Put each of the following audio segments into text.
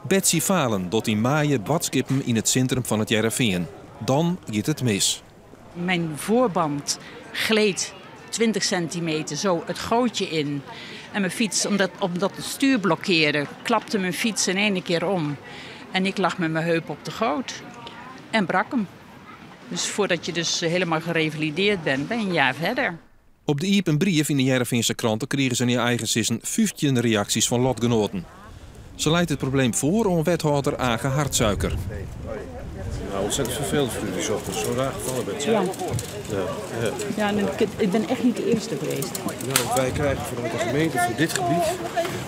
Betsy Falen docht yn maaie boadskippen yn it sintrum fan It Hearrenfean. Dan giet it mis. Mijn voorband gleed 20 centimeter zo het gootje in. En mijn fiets, omdat het stuur blokkeerde, klapte mijn fiets in één keer om. En ik lag met mijn heup op de goot en brak hem. Dus voordat je dus helemaal gerevalideerd bent, ben je een jaar verder. Op de iepen brief yn de Hearrenfeanse krante krigen se nei eigen sizzen 15 reaksjes fan lotgenoaten. Se leit it probleem foar oan wethâlder Age Hartsuiker. Nou, ontzettend vervelend voor u die ochtend. Zo raar gevallen bent. Ja. Ja. Ja, en ik ben echt niet de eerste geweest. Nou, wij krijgen vanuit de gemeente voor dit gebied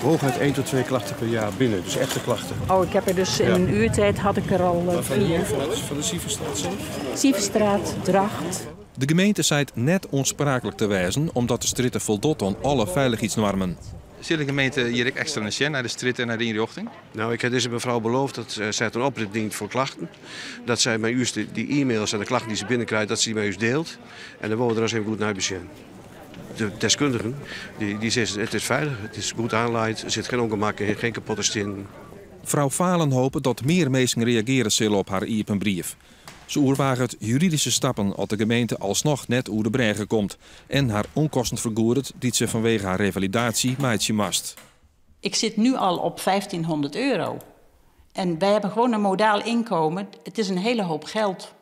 hooguit 1 tot 2 klachten per jaar binnen. Dus echte klachten. Oh, ik heb er dus in een uurtijd had ik er al Maar van 4. hier, van de Sieverstraat zelf? Sieverstraat, Dracht. De gemeente seit net oanspraaklik te wêzen omdat de strjitte foldocht oan alle feilichheidsnoarmen. Sil de gemeente hjir ek ekstra nei sjen, nei de strjitte en nei de ynrjochting? Nou, ik ha dizze mefrou beloofd dat sy in oprop dient foar klachten. Dat sy mei ús dy e-mails en de klachten dy't se binnenkrijt, dat se dy mei ús dielt. En dan wolle we der ris even goed nei besjen. De deskundigen dy sizze it is feilich, it is goed oanlein, der sit gjin ûngemak yn, gjin kapotte stiennen. Frou Falen hopet dat mear minsken reagearje sille op har iepen brief. Se oerwaget juridyske stappen as de gemeente alsnoch net oer de brêge komt en har ûnkosten fergoedet dy't se fanwege har revalidaasje meitsje moast. Ik sit nu al op 1500 euro. En wij hebben gewoon een modaal inkomen. Het is een hele hoop geld.